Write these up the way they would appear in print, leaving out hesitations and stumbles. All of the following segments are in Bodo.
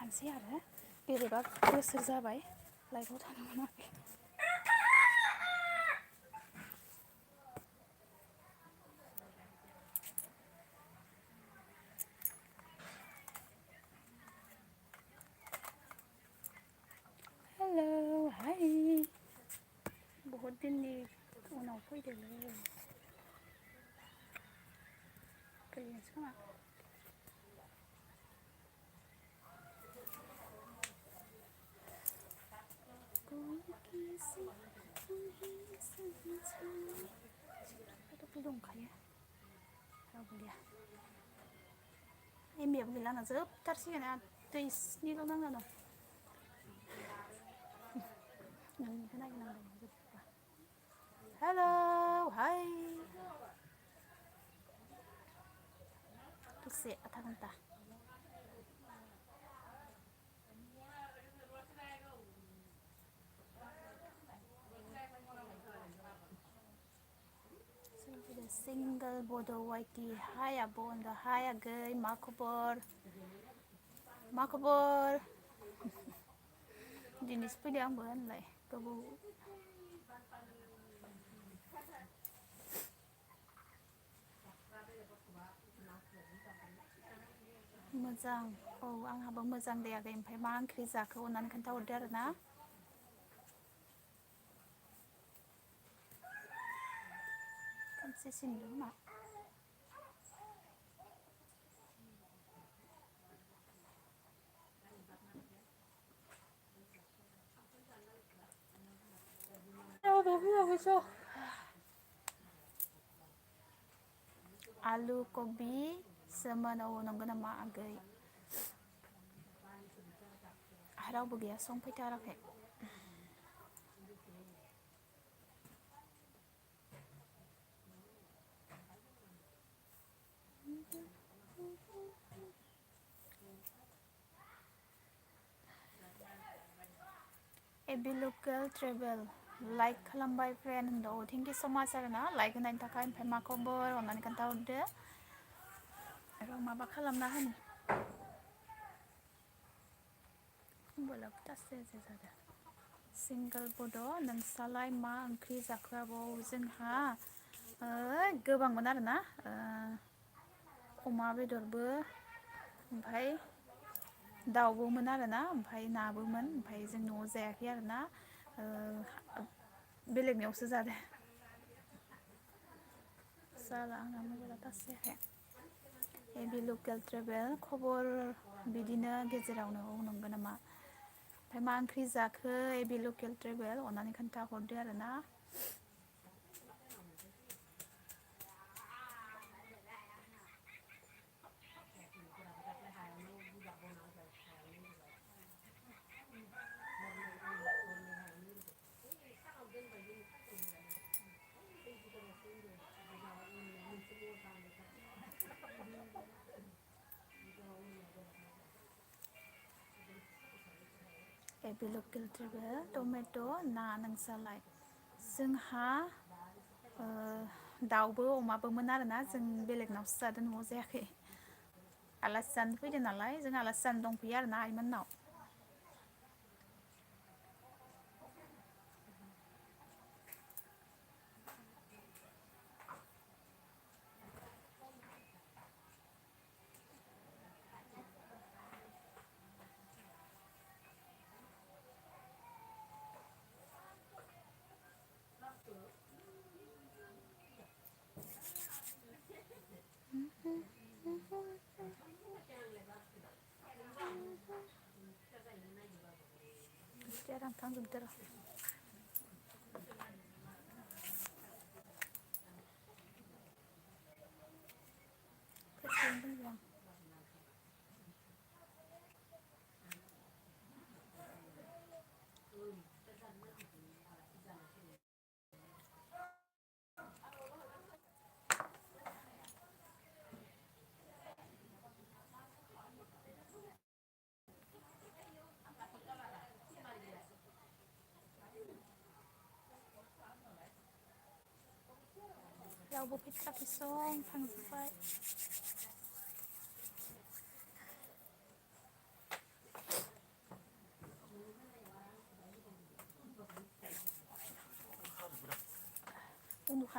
थानोसै आरो बेलेबा बोसोर जाबाय लाइफआव थानो मोनाखै। हेलौ हाय बहुत दिननि उनाव फैदोंलै फैनोसै खोमा दंखायो रावबो गैया एमबियाबो गैला आंना जोबथारसिगोन 23निल' नांना दं। नोंनिखौ नायगोन आं जोबबा हेलौ हाय दसे आधा घन्टा सिंगल बड' वाइटि हाय आब' होनदों हाय आगै मा खबर मा खबर दिनैसो फैदों आंबो होनलाय गोबाव मोजां औ आंहाबो मोजां दे आगै ओमफ्राय मा ओंख्रि जाखो अननानै खोन्थाहरदो आरो ना खोमसि सिंदों मा रावबो फैयाखैस' आलु कबि सोमोन औ नंगौ नामा आगै रावबो गैया संफैथाराखै एबि लकेल ट्रेभेल लाइक खालामबाय फ्रेन्ड होनदों औ थेंक इउ स' माच आरो ना लाइक होनायनि थाखाय ओमफ्राय मा खबर अननानै खोन्थाहरदो र' माबा खालामना होनि मबाइलाबो थासै जादों सिंगोल बड' नोंस्रालाय मा ओंख्रि जाखो आबौ जोंहा गोबांमोन आरोना अमा बेदरबो ओमफ्राय दाउबोमोन आरोना ओमफ्राय नाबोमोन ओमफ्राय जों न'आव जायाखै आरोना बेलेगनियावसो जादों जाला आंना मबाइला टाच जायाखै एबि लकेल ट्रेभेल खबर बिदिनो गेजेरावनो नंगौ नामा ओमफ्राय मा ओंख्रि जाखो एबि लकेल ट्रेभेल अननानै खोन्थाहरदो आरो ना एबि लकेल ट्रेभेल टमेट' ना नोंस्रालाय जोंहा दाउबो अमाबोमोन आरोना जों बेलेगनावसो जादों न'आव जायाखै आलासि जानो फैदों नालाय जों आलासि जानो दंफैयो आरोना आइमोननाव आं थांजोबदों र' रावबो फैथाराखैसं थांजोब्बाय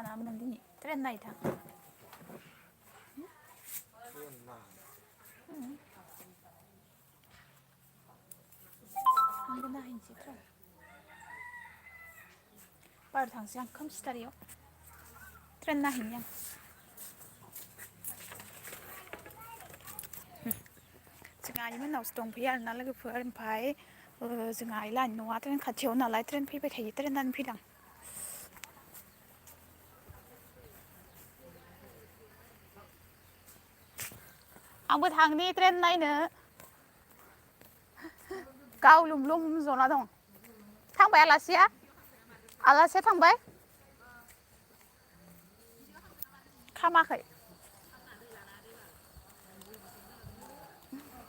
सानामोन नों दिनै ट्रेन नायथां आंबो नायहैनोसै ट्रेन बार थांसै आं खोमसिथारियाव ट्रेन नायहैनि आं जोंहा आइमोननावसो दंफैयो आरोना लोगोफोर ओमफ्राय जोंहा आइ लाहानि न'आ ट्रेन खाथियाव नालाय ट्रेन फैबाय थायो ट्रेनानो फैदां आंबो थांनि ट्रेन नायनो गावलुम लुम जना दं थांबाय आलासिया थांबाय खामाखै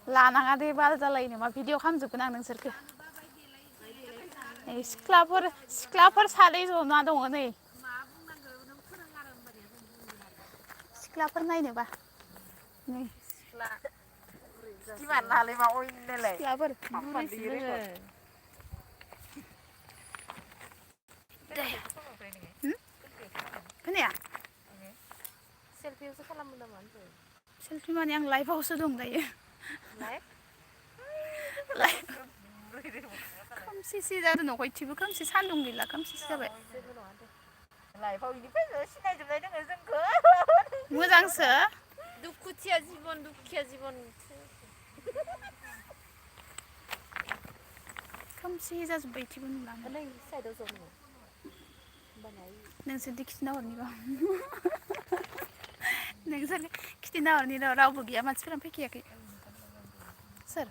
लानाङा दे बाल जालायो नामा भिडिअ खालामजोबगोन आं नोंसोरखौ सिख्लाफोर सानै जना दङ नै सिख्लाफोर नायनोबा नै सिख्लाफोर खोनाया सेलफिसो खालामो नामा सेलफि माने आं लाइफआवसो दं दायो खोमसिसो जादों न'खैथिबो खोमसि सान्दुं गैला खोमसिसो जाबाय लाइफआव इनिफ्राय सिनायजोबनाय दोङो जोंखौ मोजांसो दुखुथिया जिबन खोमसि जाजोब्बाय इथिबो नुला नै साइडआव जौ नोंसोरदि खिथिना हरनि र' नोंसोर खिथिना हरनि र' रावबो गैया मानसिफोरानो फैखायाखै सोर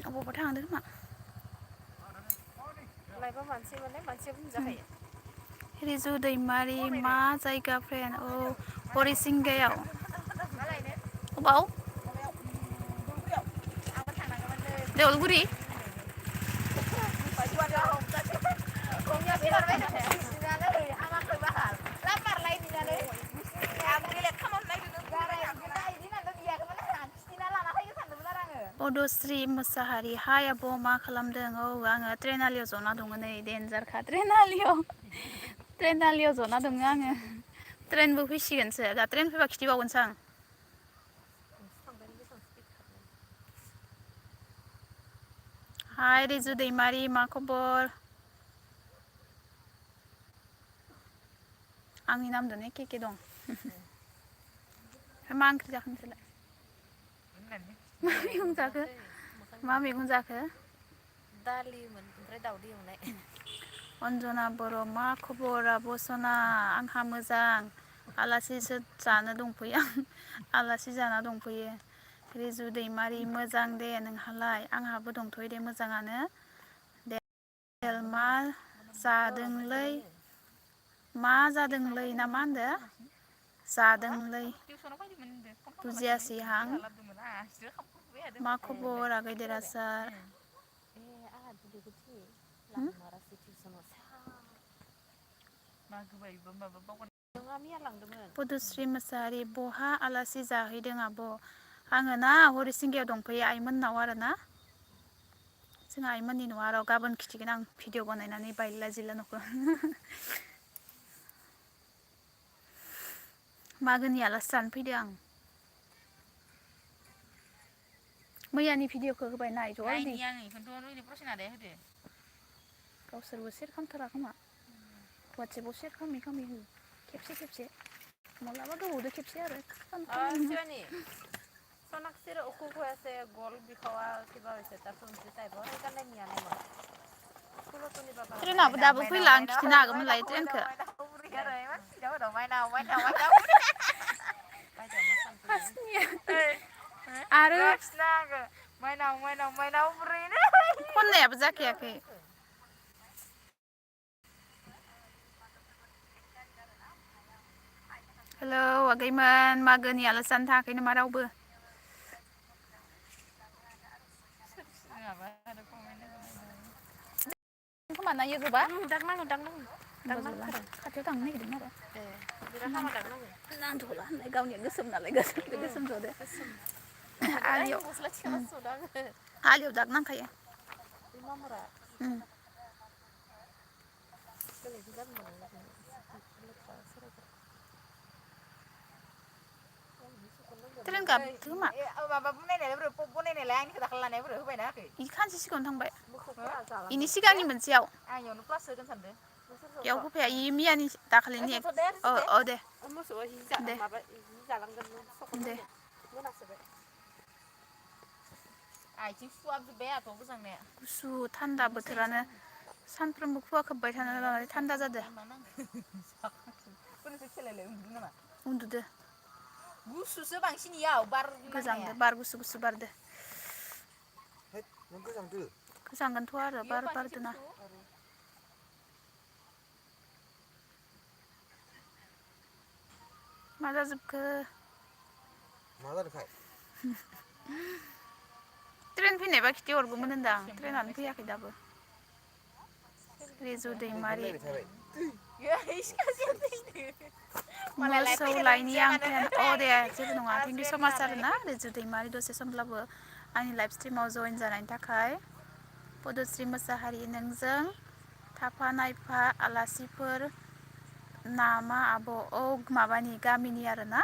अबावबा थांदों खोमा लाइफआव मानसिया बुंजाखायो रिजु दैमारि मा जायगा फ्रेन्ड औ हरिसिंगायाव अबाव देउलगुरि पदश्री मोसाहारि हाय आब' मा खालामदों औ आङो ट्रेनालियाव जना दङ नै देन्जारखा ट्रेनालियाव जना दङ आङो ट्रेनबो फैसिगोनसो दा ट्रेन फैबा खिथिबावगोनसो आं हाय रिजु दैमारि मा खबर आंनि नामदोनो एखे एखे दं मा ओंख्रि जाखो नोंसोरलाय मा मैगं जाखो दालिमोन ओमफ्राय दावदै एवनाय अन्जना बर' मा खबर आब' सना आंहा मोजां आलासिसो जानो दंफैयो आलासि जाना दंफैयो रिजु दैमारि मोजां दे नोंहालाय आंहाबो दंथ'यो दे मोजाङानो दे मा जादोंलै मा जादोंलै ना मा होनदो जादोंलै बुजियासैहां मा खबर आगै देरासार पदश्री मोसाहारि बहा आलासि जाहैदों आब' आङो ना हरिसिंगायाव दंफैयो आइमोननाव आरो ना जोंहा आइमोननि न'आ र' गाबोन खिथिगोन आं भिडिअ बानायनानै बायला जिला न'खौ मागोनि आलासि जानो फैदों आं मैयानि भिडिअखौ होबाय नाय जल्दि गावसोरबो सेयार खालामथारा खोमा वाट्सएपाव सेयार खालामै हो खेबसे मालाबा गोबावदो खेबसे आरो সোনাক্ষীৰ অসুখ হৈ আছে গল বিষোৱা কিবা হৈছে তাৰ শুনছি টাইপৰ সেইকাৰণে নিয়া নাই মই স্কুলতো নিবা পাৰা ट्रेनाबो दाबो फैला आं खिथिनो हागौमोनलाय ट्रेनखौ आरो खननायाबो जाखायाखै हेलौ आगैमोन मागोनि आलासि जानो थाङाखै नामा रावबो खोमा नायो गोबा दागनाङो खाथियाव थांनो नागिरदों आरो बिराद हामा दागनाङो नांथ'ला होनलाय गावनिया गोसोम नालाय गोसोम जदो आलियाव दाग नांखायो मोनगोन मोननायालाय लेथ्रा सारायफोरा ट्रेन गाबदो मा माबा बनायनायलाय पप बनायनायलाय आंनिखौ दाखालि लानायफोरा होबायना होआखै इ खानसे सिगाङावनो थांबाय मोखौफोरा इनि जालांदों सिगांनि मोनसेयाव आं इयावनो प्लास होगोन सानदों इयाव होफाया इ मियानि दाखालिनि जथ' दे दे मोसौआ दे माबा जि जालांगोन दे सखनांगोन मोनासोबाय आथिं सुवाबजोब्बाय आंहाथ' गोजांनाया गुसु थान्दा बोथोरानो सानफ्रोमबो खुवा खोबबाय थानानै थान्दा जादो खेलायलाय उन्दुदों नामा उन्दुदो गुसुसो बांसिन इयाव बार नांनाया गोजांदो बार गुसु गुसु बारदो नों गोजांदो गोजांगोनथ' आरो इयाव बार बांसिनसो बारदोना गुसु मा जाजोबखो मा जादोंथाय ट्रेन फैनायबा खिथि हरगौमोन होनदां ट्रेनानो फैयाखै दाबो रिजु दैमारि लिंहरलायबाय थाबाय मोसौ लायनि आं फेन दे जेबो नङा थेंकिउ स माच आरोना रिजु दैमारि दसे समब्लाबो आंनि लाइफ स्ट्रिमाव जइन जानायनि थाखाय पदस्रि मोसाहारि नोंजों थाफा नायफा आलासिफोर नामा आब' औ माबानि गामिनि आरोना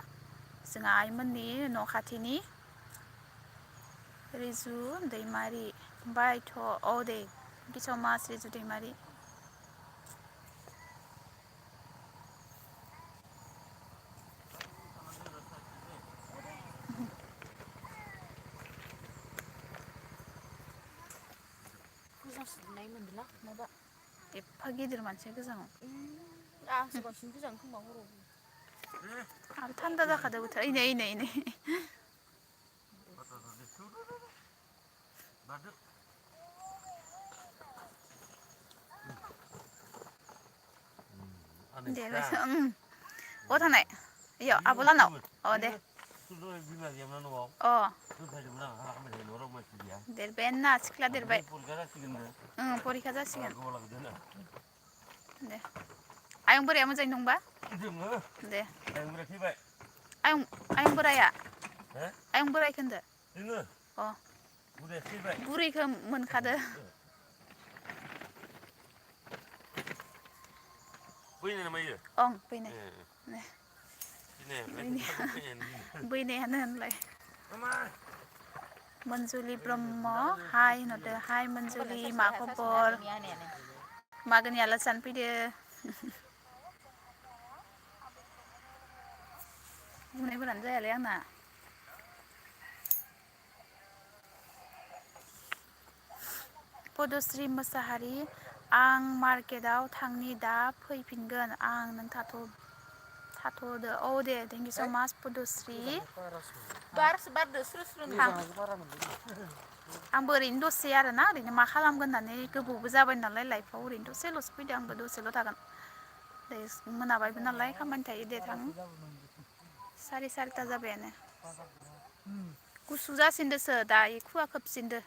जोंहा आइमोननि न' खाथिनि रिजु दैमारि बायथ' औ दे थेंकिउ स माच रिजु दैमारि गोजांसोनाय मोनदोंना माबा एफा गिदिर मानसिया गोजाङो आंसो बांसिन गोजाङो खोमा हराव आरो थान्दा जाखादो बोथोरा इनै दे बहा थांनाय इयाव आब' लानाव दे देरबायानो सिख्ला देरबाय परिखा जासिगोन दे आयं बोराया मोजाङै दंबा दे आयं बोराया आयं बोरायखो होनदो बुरैखो मोनखादो ओं बैनाय बैनायानो होनलाय मनजुलि ब्रह्म हाय होनहरदो हाय मनजुलि मा खबर मागोनि आलासि जानो फैदो बुंनायफोरानो जायालै आंना पदस्रि मोसाहारि आं मार्केटाव थांनि दा फैफिनगोन आं नों थाथ'दो औ दे थेंकिउ स माच पदस्रि बारसो बारदो स्रु स्रु आंबो ओरैनो दसे आरोना ओरैनो मा खालामगोन होननानै गोबावबो जाबाय नालाय लाइफआव ओरैनो दसेल'सो फैदो आंबो दसेल' थागोन दे मोनाबायबो नालाय खामानि थायो दे थां 4:30 जाबायानो गुसु जासिनदोसो दायो खुवा खोबसिनदो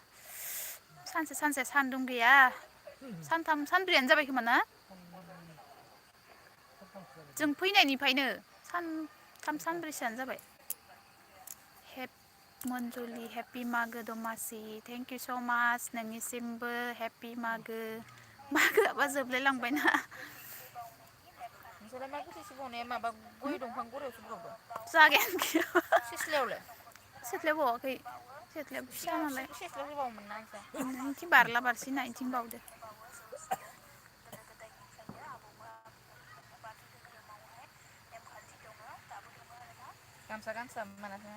सानसे सान्दुं गैया सानथाम सानब्रैयानो जाबाय खोमा ना जों फैनायनिफ्रायनो सानथाम सानब्रैसोआनो जाबाय मनजुलि हेपि मागो दमासि थेंकिउ स माच नोंनिसिमबो हेपि मागोआबा जोबलाय लांबायना नोंसोरलाय मा गोथैसो बावनाया माबा गय दंफां गरायावसो बावदों जागायानो गैया सिथ्लायावलाय सिथ्लायाव बावाखै सिथ्लाया फिसा नालाय सिथ्लायावसो बावोमोन ना नोंसा इथिं बारला बारसिना इथिं बावदो गामसा गांसा मोनाखै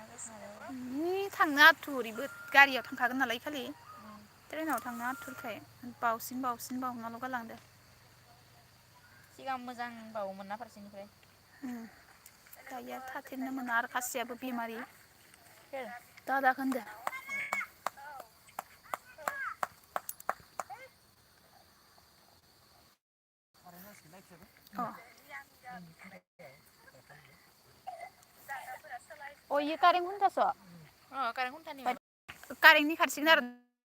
थांनो आथुर इबो गारियाव थांखागोन नालाय खालि ट्रेनाव थांनो आथुरखाय बावसिन बावनाल' गालांदो सिगां मोजां बावोमोन ना फारसेनिफ्राय दायो थाथेरनो मोना आरो खासेयाबो बेमारि सोर दादाखो होनदो इयो कारेन्ट खुन्थासो कारेन्ट खुन्थानि कारेन्टनि खारसिगोन आरो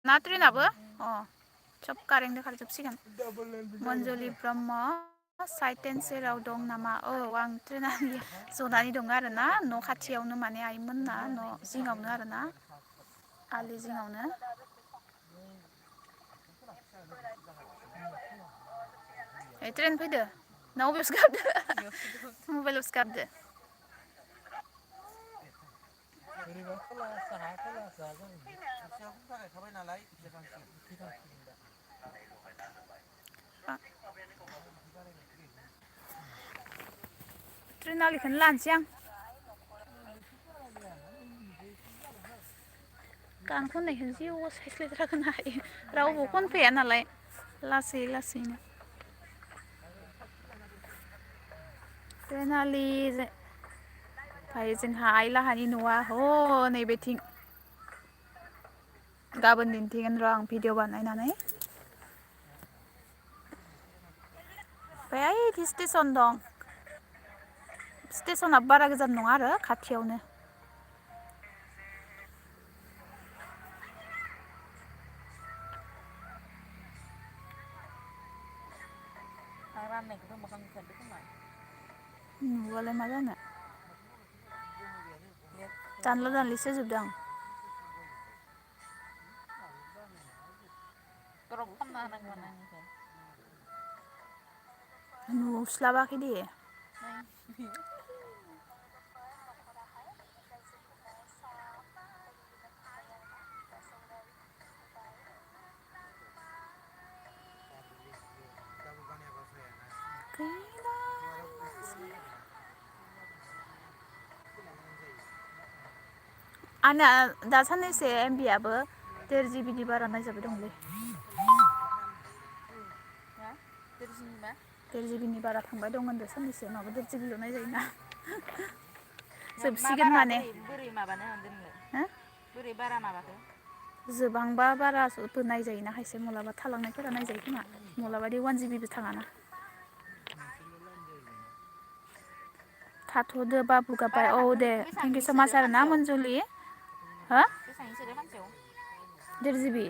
ना ट्रेनाबो सब कारेन्टजों खारजोबसिगोन मनजुलि ब्रह्म साइटेन सेराव दं नामा आं ट्रेनाव जनानै दङ आरोना न' खाथियावनो माने आइमोनना न' जिङावनो आरोना आलि जिङावनो ट्रेन फैदो ना अबेयावसो गाबदो मबाइलावसो गाबदो खोथियाखौनो जागायखाबाय नालाय खोथिया थांसिगोन ट्रेन आलिखौनो लानोसै आं गान खननायखौनो जेव सायस्लायथारा खोनो हायो रावबो खनफैया नालाय लासै लासैनो ट्रेन आलि ओमफ्राय जोंहा आइ लाहानि न'आ ह नैबेथिं गाबोन दिन्थिगोन र' आं भिडिअ बानायनानै ओमफ्राय ओइथि स्टेसन दं स्टेसना बारा गोजान नङा आरो खाथियावनो आं राननायखौथ' मोखां नुथारदो खोमा नुआलाय मा जानो लेट दानला दानलिसो जोबदों आं क्रप खालामना होनांगौमोन आंनिखौ नुस्लाबाखै दे गाबोन बानायाबा जायाना गैला बेखौ आरो गुसु खालामनांगोन ना सोलायनानै जायो आंना दा साननैसो एमबियाबो 1.5 जिबिनि बारा नायजाबाय दंलै मा देरजिबि मा 1.5 जिबिनि बारा थांबाय दं होनदो साननैसो नङाबा 1.5 जिबिल' नायजायोना मा जोबसिगोन बारा माने बोरै माबानो हादों नोंलाय हो बोरै बारा माबाखो जोबांबा बाराबो नायजायोना खायसे मालाबा थालांनायफोरा नायजायो खोमा मालाबादि 1 जिबिबो थाङाना मोनसेल' लाइन जायोना थाथ'दो बाबु गाबबाय बारा औ थांगोन दे थेंक बेसेबां इउ स' इसोरो माच आरोना सानसेयाव मनजुलि हो बेसेबां इसोरो सानसेयाव 1.5 जिबि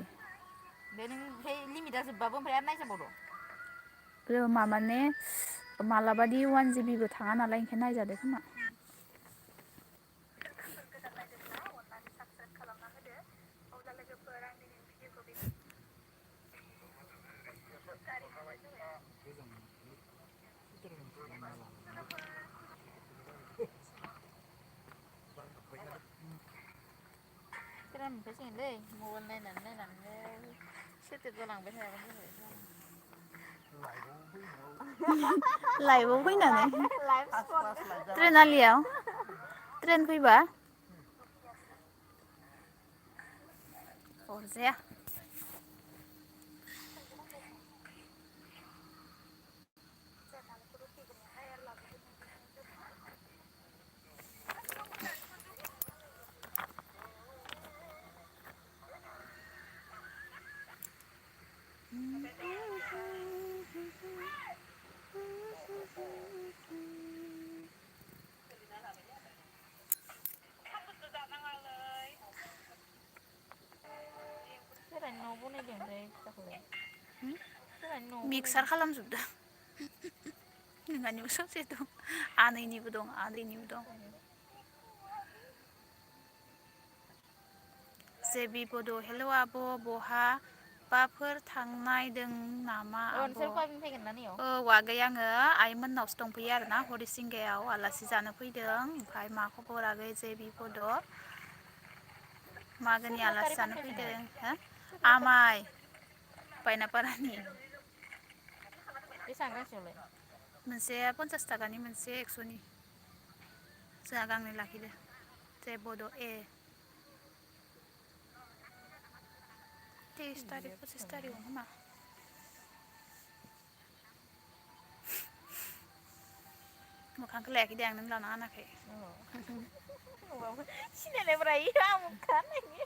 बे नों ओमफ्राय लिमिटआ जोबबाबो ओमफ्राय आरो नायजाबावदों माने मालाबादि 1 जिबिबो थाङा नालाय ओंखायनो नायजादो खोमा सोरां मोनफैसिगोनलै मबाइल नायनानै नायनानैनो सोरथो गोलांबाय थायाबानो जाबाय लाइभआव फैनानै लाइभ स्पट ट्रेन आलियाव ट्रेन फैबा अरजाया सोरहानि न' बनायदों ओमफ्राय फिथाखौलाय सोरहानि न'आव मिक्सार बनायदों खालामजोबदो नोंहानिबो ससे दं आनैनिबो दं आदैनिबो दं जेबि बड' हेल' आब' बहाबाफोर थांनायदों नामा आब' नोंसोर कयदिन फैगोन ना नैयाव औ आगै आङो आइमोननावसो दंफैयो आरोना हरिसिंगायाव आलासि जानो फैदों ओमफ्राय मा खबर आगै जेबि बड' मागोनि सोर आलासि लटारि जानो फानदों फैदों नोंलाय हो सोर लटारि आमाइ बायनापारानि बेसेबां गांसेयावलाय मोनसे 50 थाखानि मोनसे 100नि जोंहा गांनै लाखिदो जे बड' ए 23 तारिख 25 तारिखआव खोमा मोखांखौ लायाखै दे आं नों लानाङा होनाखै नङाबा सिनायनायब्रा आमुखा होननायनि